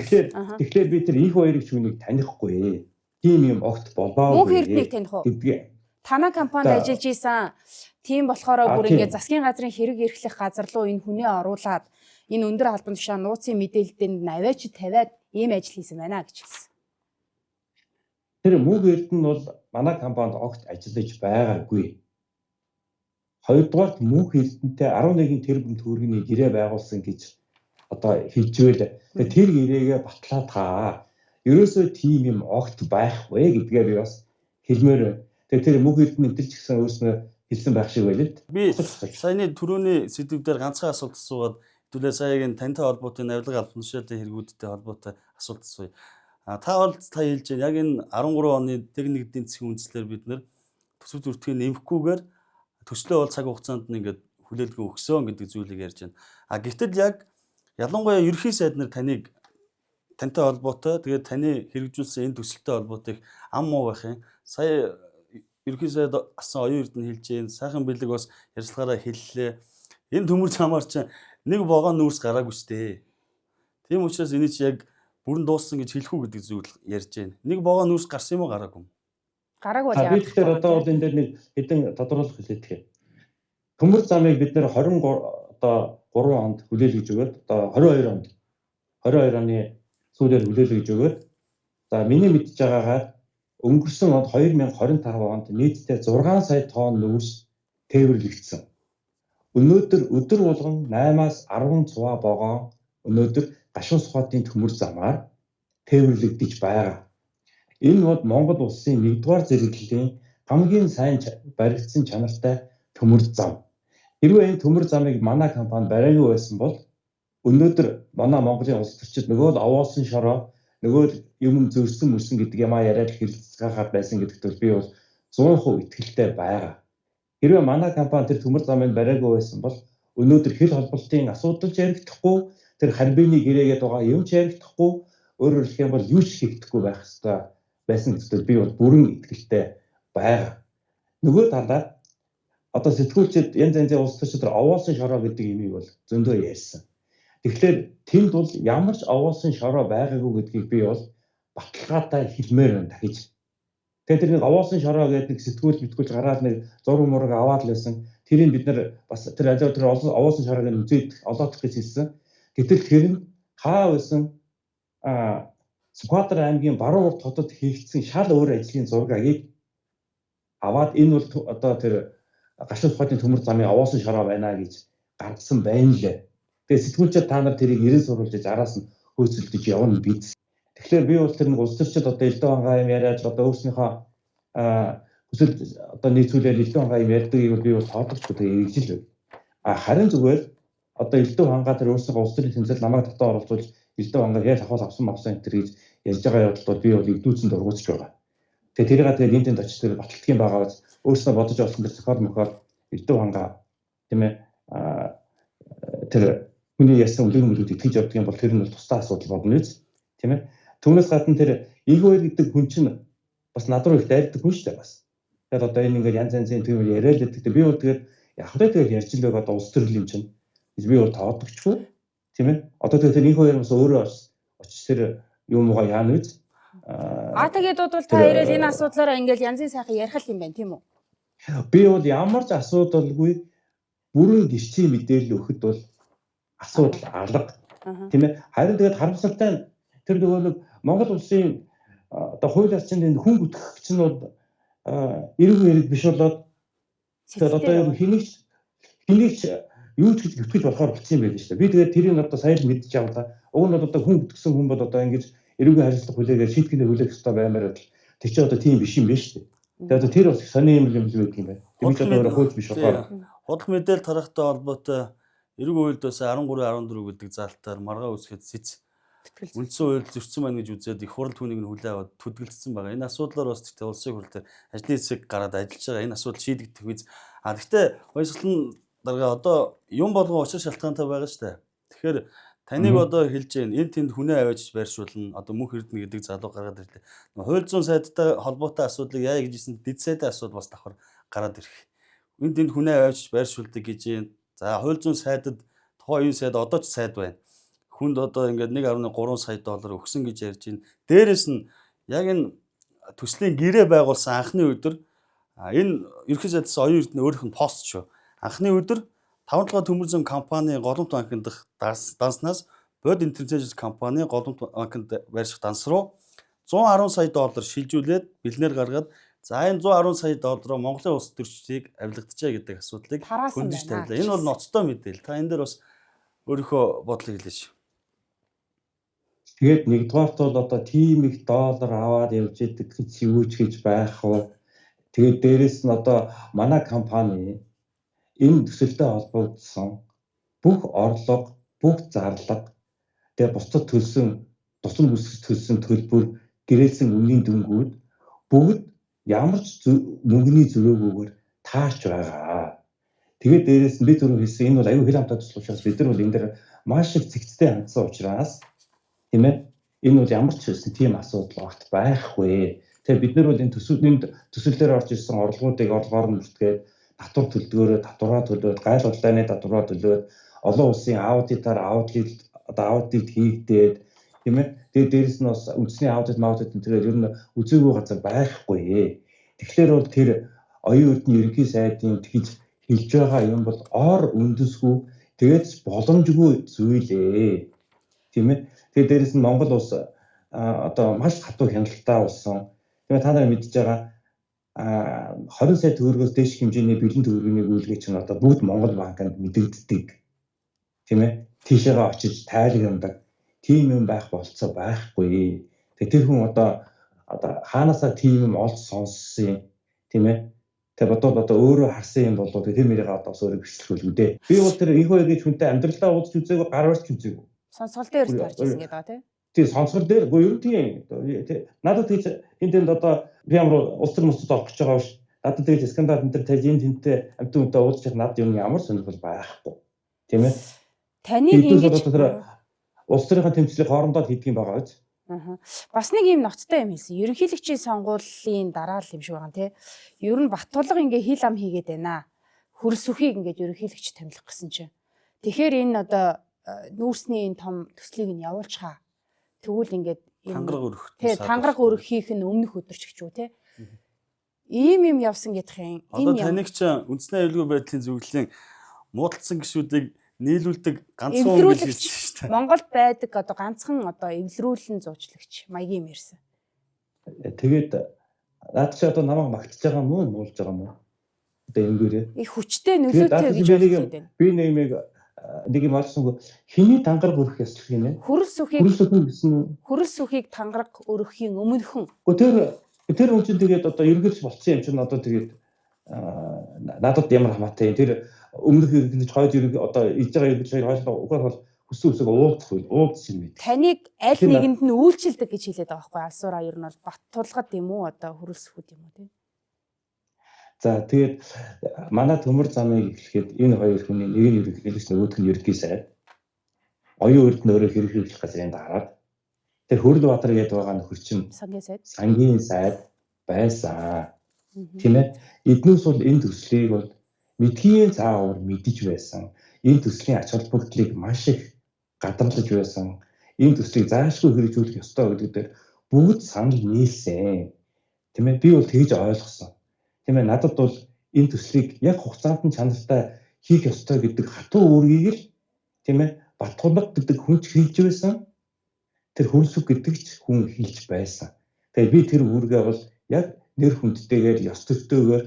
Тэгэхээр би тэр их хоёрыг шүүнийг танихгүй. Тийм юм огт болоогүй. Мөнх Эрднийг таних уу? Танай компанид ажиллаж исэн. Тийм болохоор бүр ингээд засгийн газрын хэрэг эрхлэх газар руу энэ хүнээ оруулаад энэ өндөр албан тушаа нууцын мэдээлэлтэнд наваач тавиад ийм ажил хийсэн байна гэж хэлсэн. Тэр Мөнх Эрдэнэ бол манай компанид огт ажиллаж байгаагүй. Хоёрдугаарт Мөнх Эрдэнэтэй 11 тэрбум төгрөгийн гэрээ байгуулсан гэж одоо хэлжвэл тэр гэрээгээ батлаа та. Ерөөсөө тийм юм огт байхгүй гэдгээр би бас хэлмээр байна. Тэгээ тэр Мөнх Эрдэнэ энэ ч гэсэн өөрснөө хэлсэн байх шиг байлаа. Би саяны түрүүний сэдв дээр ганцхан асуулт асуугаад хэдүүлээ саягийн тантай холбоотой авилга албан тушаалын хэрэгүүдтэй холбоотой асуулт асууя. А та бол та хэлж байна. Яг энэ 13 оны техник эдийн засгийн үндслээр бид нэр төсөв зүртгийг нэмэхгүйгээр төслөө бол цаг хугацаанд нь ингээд хүлээлгэн өгсөн гэдэг зүйлийг ярьж байна. А гэтэл яг ялангуяа ерөнхий сайд нар таныг тантай холбоотой тэгээд таны хэрэгжүүлсэн энэ төсөлтэй холбоотой их ам муу байх юм. Сая ерөнхий сайд асан оюун эрдэнэ хэлж гин сайхан бэлэг бас ярьцлагаараа хэллээ. Энэ төмөр замаар чинь нэг вогон нүүрс гараагүй штэ. Тийм учраас эний чи яг бүрэн дууссан гэж хэлэх үү гэдэг зүйл ярьж байна. Нэг вогон нүүрс гарсан юм уу гараагүй юм? Гараагүй бол яа. Би тэгэхээр одоо бол энэ дээр нэг хэдэн тодорхойлох хэлээд гэх. Төмөр замыг бид нэр 23 одоо 3 онд хүлээлгэж өгөөд одоо 22 онд 22 оны сүүлээр хүлээлгэж өгөөд за миний мэдж байгаагаар өнгөрсөн онд 2025 онд нийтдээ 6 сая тонн нүүрс тээвэрлэгдсэн. Өнөөдөр өдөр болгон 8-аас 10 цуваа вогон өнөөдөр гашуун сухатын төмөр замаар тээвэрлэгдэж байгаа. Энэ бол Монгол улсын 1-р зэрэглэлийн хамгийн сайн баригдсан чанартай төмөр зам. Хэрвээ энэ төмөр замыг манай компани бариагүй байсан бол өнөөдөр манай Монголын улс төрчид нөгөө л овоосон шороо нөгөө л юм зөрсөн мөрсөн гэдэг юмаа яриад хэрэлцгээхаар байсан гэдэгт бол би бол 100% итгэлтэй байгаа. Хэрвээ манай компани тэр төмөр замыг бариагүй байсан бол өнөөдөр хил холболтын асуудал ч яригдахгүй, тэр харбины гэрээгээд байгаа юм ч яригдахгүй, өөрөөр хэлэх юм бол юу ч хийгдэхгүй байх ёстой байсан гэдэгт би бол бүрэн итгэлтэй байгаа. Нөгөө талаар одоо сэтгүүлчид янз янзын улс төрчид овоосон шороо гэдэг юмыг бол зөндөө ярьсан. Тэгэхээр тэнд бол ямар ч овоосон шороо байгаагүй гэдгийг би бол баталгаатай хэлмээр байна дахиж. Тэгэхээр тэр нэг овоосон шороо гэдэг нэг сэтгүүл мэтгүүлж гараад нэг зураг мураг аваад л байсан. Тэрийг бид нар бас тэр ажил тэр овоосон шороог нь үзээд олоодох гэж хэлсэн. Гэтэл тэр нь хаа байсан Сүхбаатар аймгийн баруун урд хотод хийгдсэн шал өөр ажлын зургийг аваад энэ бол одоо тэр гашуун сухатын төмөр замын овоосон шороо байна гэж гаргасан байна лээ. Тэгээ сэтгүүлчид та нар тэрийг эрен суруулж араас нь хөөцөлдөж явна биз. Тэгэхээр би бол тэр нэг улс төрчид одоо Элдв хангаа юм яриад одоо өөрснийхөө хүсэл одоо нийцүүлээд Элдв хангаа юм ярьдгийг бол би бол тоодогчгүй тэгээ эргэж л байна. А харин зүгээр одоо Элдв хангаа тэр өөрснийхөө улс төрийн тэмцээл намайг дотоо оролцуулж Элдв хангаа ял ахуул авсан авсан энэ төр гэж ярьж байгаа явдалд бол би бол эгдүүцэн дургуутж байгаа. Тэгээ тэрийг тэгээд энд тэнд очиж тэр баталдаг юм байгаа биз. Өөрснөө бодож олсон тэр зохиол мохиол Элдв хангаа тийм ээ тэр хүний ярьсан үлгэр мөлүүд итгэж явдаг юм бол тэр нь бол тусдаа асуудал болно биз. Тийм ээ. Түүнээс гадна тэр Инх хоёр гэдэг хүн чинь бас над руу их дайрдаг хүн шүү дээ бас. Тэгэхээр одоо энэ ингээд янз янзын тийм яриад л байдаг. Би бол тэгээд яг л тэгээд ярьж л байгаа одоо улс төрөл юм чинь. Би бол тоодогчгүй, тийм ээ. Одоо тэгээд инх хоёр бас өөрөө бас очиж тэр юм угаа яана үз. А тэгээд бол та хоёроо энэ асуудлаараа ингээд янзын сайхан ярих л юм байна, тийм үү? Би бол ямар ч асуудалгүй бүрэн гэрчийн мэдээлэл өгөхөд бол асуудал алга. Тийм ээ. Харин тэгээд харамсалтай нь тэр нөгөө нэг Монгол улсын одоо хууль орчинд энэ хүн бүтгэх чинь бол эрэг эрэг биш болоод тэгээд одоо ер нь хэнийг ч юу ч гэж гүтгэж болохоор болчихсон юм байл шүү дээ. Би тэгээд тэрийг одоо сая л мэдчих авлаа. Уг нь бол одоо хүн бүтгэсэн хүн бол одоо ингэж эрүүгийн харилцах хүлээгээд шийтгэний хүлээх ёстой баймаар байтал тэр чинь одоо тийм биш юм байна шүү дээ. Тэгээд одоо тэр бас их сони юм юм л байдаг юм байна. Тэр чи одоо өөрөө хууль биш болохоор. Худал мэдээлэл тарахтай холбоотой эрэг хуульд бас 13 14 гэдэг заалтаар маргаа үүсгэхэд сэц үндсэн хууль зөрчсөн байна гэж үзээд их хурал түүнийг нь хүлээ аваад түдгэлдсэн байгаа. Энэ асуудлаар бас тэгтээ улсын хурал дээр ажлын хэсэг гараад ажиллаж байгаа. Энэ асуудал шийдэгдэх үз. А тэгтээ баясгалан дарга одоо юм болгон учир шалтгаантай байгаа шүү дээ. Тэгэхээр таныг одоо хэлж гин энэ тэнд хүнээ аваач байршуулна. Одоо мөнх эрдэнэ гэдэг залуу гаргаад ирлээ. Хууль зүйн сайдтай холбоотой асуудлыг яа гэж хэлсэн дэд сайдын асуудал бас давхар гараад ирэх. Энэ тэнд хүнээ аваач байршуулдаг гэж юм. За хууль зүйн сайдад тухайн үеийн сайд одоо ч сайд байна. Хүнд одоо ингээд 1.3 сая доллар өгсөн гэж ярьж байна. Дээрэс нь яг энэ төслийн гэрээ байгуулсан анхны өдөр энэ ерөнхий сайдаас оюун эрдэнэ өөрийнх нь пост шүү. Анхны өдөр 5 толгой төмөр зам компани голомт банкнд дах данснаас Бод Интернэшнл компани голомт банкнд байрших данс руу 110 сая доллар шилжүүлээд бэлнээр гаргаад за энэ 110 сая доллароо Монголын улс төрчдийг авилгачаа гэдэг асуудлыг хөндөж тавилаа. Энэ бол ноцтой мэдээлэл. Та энэ дээр бас өөрийнхөө бодлыг хэлээч. Тэгээд нэгдүгээрт бол одоо тийм их доллар аваад явж идэг гэж юу ч гэж байх вэ? Тэгээд дээрэс нь одоо манай компани энэ төсөлтэй холбогдсон бүх орлого, бүх зарлага, тэгээд бусдад төлсөн, тусам бүсгэж төлсөн төлбөр, гэрээлсэн үнийн дүнгууд бүгд ямар ч мөнгөний зөрөөгүйгээр таарч байгаа. Тэгээд дээрэс нь би түрүү хэлсэн энэ бол аюу хил хамтаа төсөл учраас бид нар бол энэ дээр маш их цэгцтэй хандсан учраас, тийм ээ, энэ бол ямар ч хэлсэн тийм асуудал огт байхгүй. Тэгээд бид нар бол энэ төсөл энд төсөлөөр орж ирсэн орлогоодыг орлогоор нь бүртгээд татвар төлдгөөрөө татвараа төлөөд, гайл худлааны татвараа төлөөд, олон улсын аудитаар аудит одоо аудит хийгдээд, тийм ээ. Тэгээд дээрэс нь бас үндэсний аудит маудит энэ төрөл ер нь үзээгүй газар байхгүй. Тэгэхээр бол тэр оюун эрдэнэ ерөнхий сайдын тэгж хэлж байгаа юм бол ор үндэсгүй, тэгээд боломжгүй зүйлээ. Тийм ээ. Тэгээд дээрэс нь Монгол улс одоо маш хатуу хяналттай болсон. Тийм ээ, та нар мэдж байгаа 20 сая төгрөгөөс дээш хэмжээний бэлэн төгрөгийн гүйлгээ чинь одоо бүгд Монгол банкнд мэдэгддэг. Тийм ээ. Тийшээгээ очиж тайлгндаг. Тийм юм байх болцоо байхгүй. Тэгээ тэр хүн одоо хаанаасаа тийм юм олж сонссон юм. Тийм ээ. Тэгээ бодвол одоо өөрөө харсан юм болоо тэр мэрийг одоо бас өөрөө бичлэх үү дээ. Би бол тэр их хоёр гэж хүнтэй амьдралдаа уулзч үзээгүй, гар барьж үзээгүй. Сонсгол дээр тарж ирсэн гэдэг байгаа тийм. Тийм, сонсгол дээр үгүй ер нь тийм. Надад тэгж энэ тэнд одоо би ямар улс төр мөсөд орох гэж байгаа биш. Надад тэгж скандал энэ төр тавьж энэ тэнтэй амьтан хүнтэй уулзчих надад юм ямар сонирхол байхгүй. Тийм ээ. Таныг ингэж улс төрийн тэмцлийг хоорондоо хийдэг юм байгаа биз? Аа. Бас нэг юм ноцтой юм хэлсэн. Ерөнхийлөгчийн сонгуулийн дараа л юм шиг байгаа тий. Ер нь Баттулга ингээ хил ам хийгээд байна. Хөрс сүхийг ингээд ерөнхийлөгч томилох гэсэн чинь. Тэгэхээр энэ одоо нүүрсний энэ том төслийг нь явуулчихаа. Тэгвэл ингээд тангараг өрөх. Тий, тангараг өрөх хийх нь өмнөх өдөр ч гэж үү тий. Ийм юм явсан гэдэх юм. Одоо таныг ч үндэсний аюулгүй байдлын зөвлөлийн муудалцсан гишүүдийг нийлүүлдэг ганцхан хүн гэж хэлсэн шүү дээ. Монголд байдаг одоо ганцхан одоо эвлэрүүлэн зуучлагч маягийн юм ярьсан. Тэгээд наад чи одоо намайг магтаж байгаа мó нуулж байгаа мó? Одоо энгээрээ. Их хүчтэй нөлөөтэй гэж бодож байна. Би нэг юм олсонгүй. Хэний тангараг өрөх ёслох юм бэ? Хөрөл сүхийг хөрөл сүхийг тангараг өрөхийн өмнөхөн. Гэхдээ тэр хүн чинь тэгээд одоо ерөнхийлөгч болцсон юм чинь одоо тэгээд надад ямар хамаатай юм. Тэр өмнөх ерөнхийлөгч хойд ерөнхий одоо иж байгаа ерөнхийлөгч хоёр угаар бол хүссэн үсэг уулзах үйл уулзсан юм байт. Таныг аль нэгэнд нь үйлчилдэг гэж хэлээд байгаа байхгүй алсуураа ер нь бол Баттулгад юм уу одоо хөрөл сүхүүд юм уу тийм. За тэгээд манай төмөр замыг эхлэхэд энэ хоёр хүний нэг нь ерөнхийлөгч нөгөөх нь ерөнхий сайд. Оюун эрдэнэ өөрөө ерөнхийлөгч газрын дараад. Тэр Хөрөлбаатар гэдэг байгаа нөхөр чинь Сангийн сайд. Сангийн сайд байсан. Тийм ээ. Эднээс бол энэ төслийг бол мэдхийн заавар мэдэж байсан. Энэ төслийн ач холбогдлыг маш их гадарлаж байсан. Энэ төслийг заашгүй хэрэгжүүлэх ёстой гэдэг дээр бүгд санал нийлсэн. Тийм ээ. Би бол тэгж ойлгосон. Тийм ээ. Надад бол энэ төслийг яг хугацаанд нь чанартай хийх ёстой гэдэг хатуу үүргийг л, тийм ээ, Батхулга гэдэг хүн ч хийж байсан. Тэр Хөрсөг гэдэг ч хүн хийж байсан. Тэгээ би тэр үүргээ бол яг нэр хүндтэйгээр ёс төртөөгөр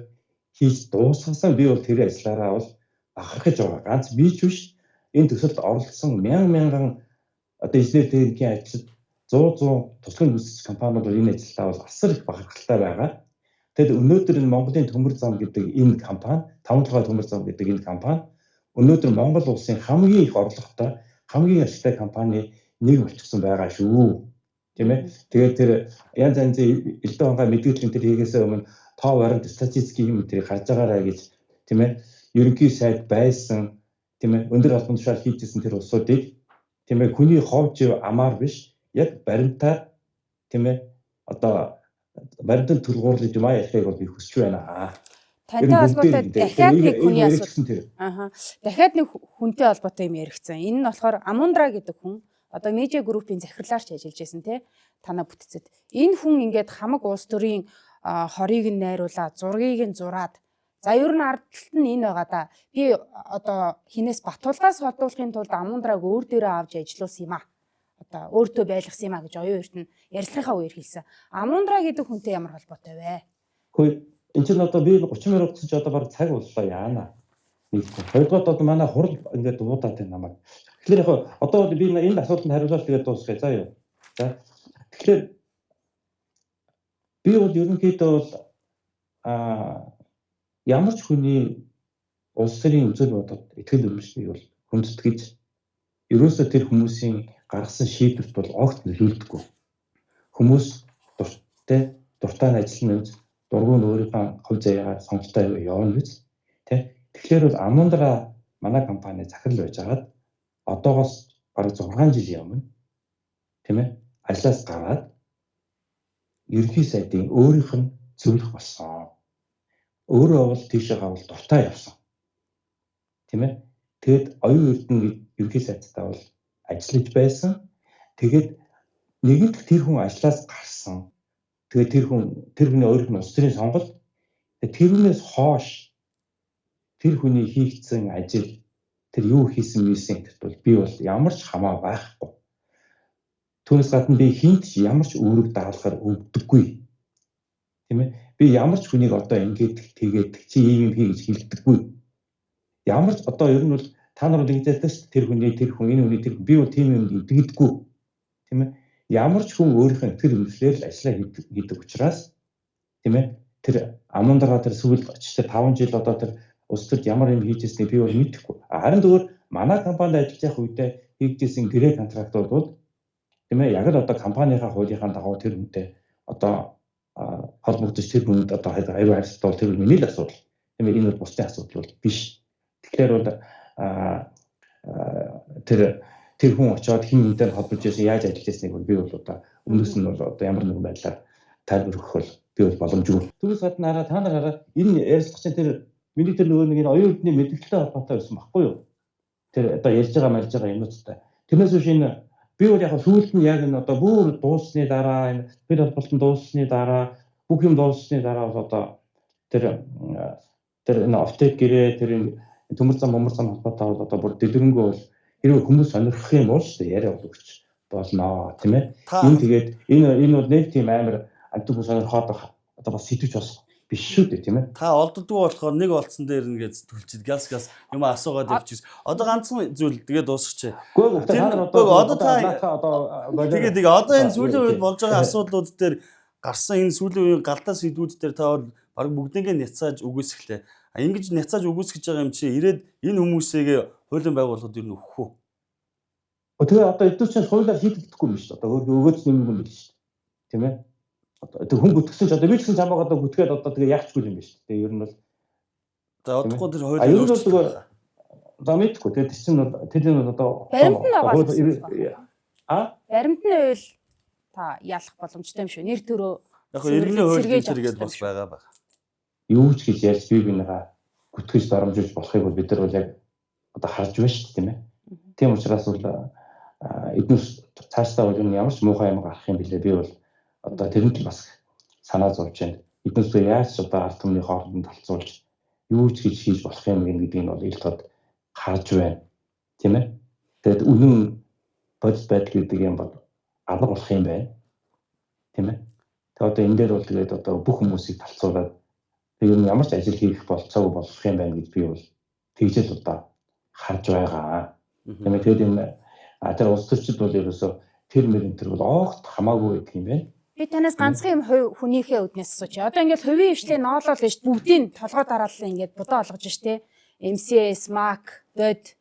хийж дуусгасан. Би бол тэр ажиллаараа бол бахархаж байгаа. Ганц би ч биш, энэ төсөлд оролцсон мянган мянган одоо инженер техникийн ажилчид, 100 100 туслан гүйцэтгэх компаниуд бол энэ ажилдаа бол асар их бахархалтай байгаа. Тэгэд өнөөдөр энэ Монголын төмөр зам гэдэг энэ компани, таван толгой төмөр зам гэдэг энэ компани өнөөдөр Монгол улсын хамгийн их орлоготой, хамгийн ашигтай компани нэг болчихсон байгаа шүү. Тийм ээ. Тэгээд тэр янз янзын элдв хангаа мэдээллийн тэр хийгээсээ өмнө тоо баримт статистикийн юм тэрийг харж байгаарай гэж, тийм ээ. Ерөнхий сайд байсан, тийм ээ, өндөр албан тушаал хийжсэн тэр улсуудыг, тийм ээ, хүний хов жив амаар биш, яг баримтаар, тийм ээ, одоо баримтан тулгуурлаж юм а ярихыг бол би хүсэж байна. Тантай холбоотой дахиад нэг хүний асуудал. Аха. Дахиад нэг хүнтэй холбоотой юм яригдсан. Энэ нь болохоор Амундра гэдэг хүн одоо медиа группийн захирлаарч ажиллаж байсан те танаа бүтцэд. Энэ хүн ингээд хамаг улс төрийн хорыг нь найруулаад, зургийг нь зураад, за ер нь ард талд нь энэ байгаа да. Би одоо хинээс Батулгаас холдуулахын тулд Амундраг өөр дээрээ авч ажиллуулсан юм а. Одоо өөртөө байлгасан юм а гэж оюун эрдэнэ ярилцлагынхаа үеэр хэлсэн. Амундра гэдэг хүнтэй ямар холбоотой вэ? Хөөе, энэ чинь одоо би 30 минут гэсэн чи одоо баг цаг боллоо яана. Нэгдүгээр. Хоёрдугаар одоо манай хурал ингээд дуудаад байна намайг. Тэгэхээр яг одоо би энэ асуултанд хариулаад тэгээд дуусгая. За юу. За. Тэгэхээр би бол ерөнхийдөө бол ямар ч хүний улс төрийн үзэл бодол, итгэл үнэмшлийг бол хүндэтгэж, ерөөсөө тэр хүмүүсийн гаргасан шийдвэрт бол огт нөлөөлдөггүй. Хүмүүс дуртай дуртай нь ажиллана үз, дургүй нь өөрийнхөө хувь заяагаар сонголтоо явна үз. Тэ? Тэгэхээр бол Амундра манай компани захирал байж хагаад одоогоос бараг 6 жилийн өмнө, тийм ээ, ажлаас гараад ерөнхий сайдын өөрийнх нь зөвлөх болсон. Өөрөө бол тийшээ гавал дуртай явсан. Тийм ээ. Тэгэд оюун эрдэнэ ерөнхий сайдтай бол ажиллаж байсан. Тэгээд нэгэнт тэр хүн ажлаас гарсан. Тэгээд тэр хүн, тэр хүний өөрийнх нь улс төрийн сонголт. Тэгээд тэрнээс хойш тэр хүний хийгдсэн ажил, тэр юу хийсэн мийсэн гэдэгт бол би бол ямар ч хамаа байхгүй. Түүнээс гадна би хинт ч ямар ч үүрэг даалгавар өгдөггүй. Тийм ээ. Би ямар ч хүнийг одоо ингээд тэгээд чи ийм юм хий гэж хэлдэггүй. Ямар ч одоо ер нь бол та нар бол ингэж ярьдаг шүү дээ. Тэр хүний, тэр хүн, энэ хүний, тэр хүн, би бол тийм юм итгэдэггүй. Тийм ээ. Ямар ч хүн өөрийнхөө итгэл үнэмшлээр л ажиллаа хийдэг учраас, тийм ээ, тэр Амундраа тэр сүүл очиж 5 жил одоо тэр улс төрд ямар юм хийж ирснийг би бол мэдэхгүй. Харин зүгээр манай компанид ажиллаж явах үедээ хийгдсэн гэрээ контрактууд бол, тийм ээ, яг л одоо компанийнхаа хуулийнхаа дагуу тэр хүнтэй одоо холбогдож, тэр хүнд одоо аюу харилцалт бол тэр хүний л асуудал. Тийм ээ, энэ бол бусдын асуудал бол биш. Тэгэхээр бол тэр тэр хүн очиод хин нэгнтэй холбож байсан, яаж ажиллаж байсныг бол би бол одоо өмнөөс нь бол одоо ямар нэгэн байдлаар тайлбар өгөх бол би бол боломжгүй. Түүнээс гадна хараа, та нар хараа, энэ ярилцлага чинь тэр миний тэр нөгөө нэг энэ оюун эрдний мэдээлэлтэй холбоотой байсан байхгүй юу? Тэр одоо ярьж байгаа марж байгаа юмнуудтай. Тэрнээс биш энэ би бол яг сүүлд нь яг энэ одоо бүр дууссаны дараа, энэ хэл холболтон дууссаны дараа, бүх юм дууссаны дараа бол одоо тэр тэр энэ офтек гэрээ, тэр төмөр зам, бомор зам холбоотой бол одоо бүр дэлгэрэнгүй бол хэрвээ хүмүүс сонирхох юм бол шүү дээ, яриа бол өгч болно, тийм ээ. Энэ тэгээд энэ энэ бол нэг тийм амар амтг хүн сонирхоод одоо бас сэтвч бас биш шүү дээ, тийм ээ. Та олддгүй болохоор нэг олдсон дээр нэгээ түлчихэд гяс гяс юм асуугаад явчих. Одоо ганцхан зүйл тэгээд дуусгачих. Үгүй, та нар одоо одоо та одоо тэгээд тэгээ одоо энэ сүүлийн үед болж байгаа асуудлууд дээр гарсан энэ сүүлийн үеийн галдаа сэдвүүд дээр та бол баг бүгднийг няцааж үгүйсгэлээ. А ингэж няцааж үгүйсгэж байгаа юм чи ирээд энэ хүмүүсийг хуулийн байгууллагад ер нь өгөх үү? Тэгээ одоо эдгээр чинь хуулиар шийдэгдэхгүй юм шүү дээ. Одоо өгөөд нэмэг юм биш шүү дээ. Тийм ээ. Одоо тэг хүн бүтгсэн ч одоо би ч гэсэн чамайг одоо бүтгээд одоо тэгээ яахчгүй юм биш шүү дээ. Ер нь бол За одохгүй тэр А хуулиар ер нь бол өөрчлөлт зүгээр байгаа. За мэдхгүй. Тэгээ тэр чинь бол тэр нь бол одоо Баримт нь байгаа л гэсэн үг. А Баримт нь байвал Та ялах боломжтой юм шүү. Нэр төрөө Яг хөө иргэний хууль сэргээж энэ төр авах гээд бас ёстой юм шүү. байгаа баг. Юу ч гэж ярьж бие биенийгаа гүтгэж доромжиж болохыг бол бид нар бол яг одоо харж байна шүү дээ, тийм ээ. Тийм учраас бол эднүс цаашдаа бол энэ ямар ч муухай юм гарах юм билээ. Би бол одоо тэрнт л бас санаа зовж байна. Эднүсээ яаж ч одоо ард түмний хооронд талцуулж юу ч гэж хийж болох юм гэдгийг нь бол ил тод харж байна. Тийм ээ. Тэгэд үнэн бодит байдал гэдэг юм бол алга болох юм байна. Тийм ээ. Тэгээ одоо энэ дээр бол тэгээд одоо бүх хүмүүсийг талцуулаад тэг ер нь ямар ч ажил хийх болцоогүй болох юм байна гэж би бол тэгж л одоо харж байгаа. Тийм ээ. Тэгээд энэ тэр улс төрчид бол ерөөсөө тэр мөрөн тэр бол огт хамаагүй байдаг юм байна. Би танаас ганцхан юм хувь хүнийхээ үднээс асууч. Одоо ингээд хувийн хвшлээ ноолол гэж бүгдийг толгой дараалал ингээд будаа олгож штэ. MCS, MAC, Бод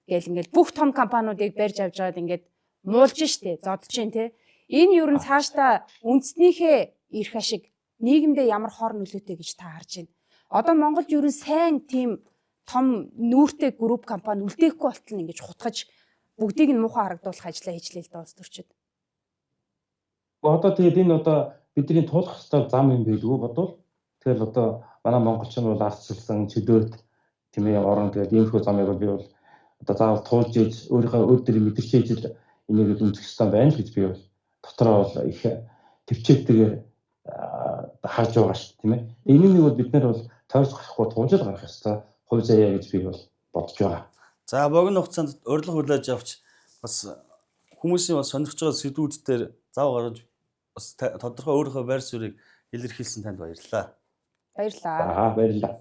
гэл ингээд бүх том компаниудыг барьж авч жаад ингээд муулж штэ, зодж чинь те. Энэ юу н цаашдаа үндснийхээ эрх ашиг нийгэмдээ ямар хор нөлөөтэй гэж та харж байна. Одоо Монголд юу н сайн тийм том нүүртэй групп компани үлдээхгүй болтол нь ингэж хутгаж бүгдийг нь муухай харагдуулах ажлаа хийжлээ л да улс төрчид. Одоо тэгээд энэ одоо бидний туулах ёстой зам юм байлгүй бодвол тэгэл одоо манай монголчин бол ардчилсан чөлөөт тийм ээ орон тэгээд иймэрхүү замыг бол би бол одоо заавал туулж иж өөрийнхөө өөр дөрийг мэдэрч иж л энийг л үндэсэх ёстой байна л гэж би бол дотроо бол их төвчээтэйгээр харж байгаа шүү дээ, тийм ээ. Энэ нэг бол бид нар бол тойрч гарахгүй туулж л гарах ёстой хувь заяа гэж би бол бодож байгаа. За богино хугацаанд урилга хүлээж авч бас хүмүүсийн бас сонирхож байгаа сэдвүүд дээр зав гаргаж бас тодорхой өөрийнхөө байр суурийг илэрхийлсэн танд баярлалаа. Баярлалаа. Аа, баярлалаа.